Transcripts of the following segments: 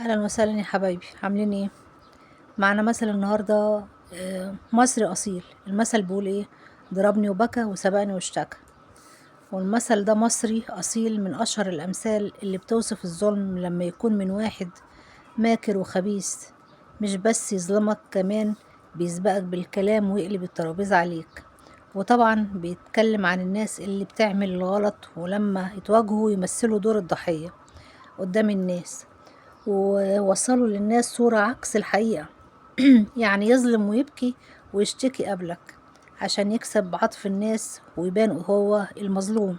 اهلا وسهلا يا حبايبي، عاملين ايه؟ معنا مثل النهارده، مصري اصيل. المثل بيقول ايه؟ ضربني وبكى وسبقني واشتكى. والمثل ده مصري اصيل، من اشهر الامثال اللي بتوصف الظلم لما يكون من واحد ماكر وخبيث، مش بس يظلمك، كمان بيسبقك بالكلام ويقلب الترابيزة عليك. وطبعا بيتكلم عن الناس اللي بتعمل الغلط ولما يتواجهوا يمثلوا دور الضحية قدام الناس، ووصلوا للناس صورة عكس الحقيقة. يعني يظلم ويبكي ويشتكي قبلك عشان يكسب عطف الناس ويبان هو المظلوم.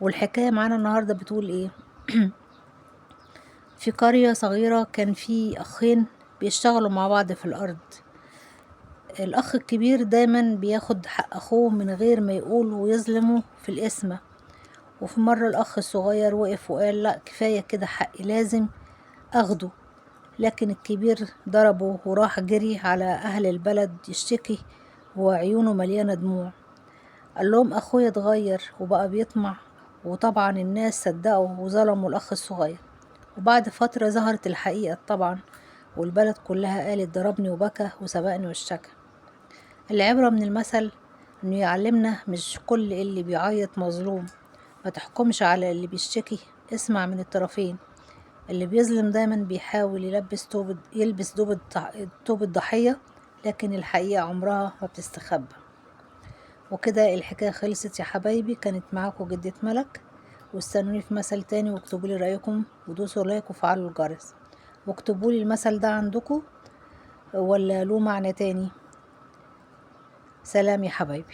والحكاية معانا النهاردة بتقول ايه؟ في قرية صغيرة كان في أخين بيشتغلوا مع بعض في الأرض. الأخ الكبير دايما بياخد حق أخوه من غير ما يقول ويظلمه في القسمة. وفي مرة الأخ الصغير وقف وقال لا، كفاية كده، حقي لازم أخده. لكن الكبير ضربه وراح جري على أهل البلد يشتكي وعيونه مليانة دموع. قال لهم أخويا اتغير وبقى بيطمع. وطبعا الناس صدقوا وظلموا الأخ الصغير. وبعد فترة ظهرت الحقيقة طبعا، والبلد كلها قالت ضربني وبكى وسبقني واشتكى. العبرة من المثل إنه يعلمنا مش كل اللي بيعيط مظلوم، ما تحكمش على اللي بيشتكي، اسمع من الطرفين. اللي بيظلم دايما بيحاول يلبس توب الضحية، لكن الحقيقة عمرها ما بتستخبى. وكده الحكاية خلصت يا حبايبي. كانت معاكم جدة ملك، واستنوني في مثل تاني، واكتبوا لي رأيكم ودوسوا لايك وفعلوا الجرس، واكتبوا لي المثل ده عندكم ولا له معنى تاني. سلام يا حبايبي.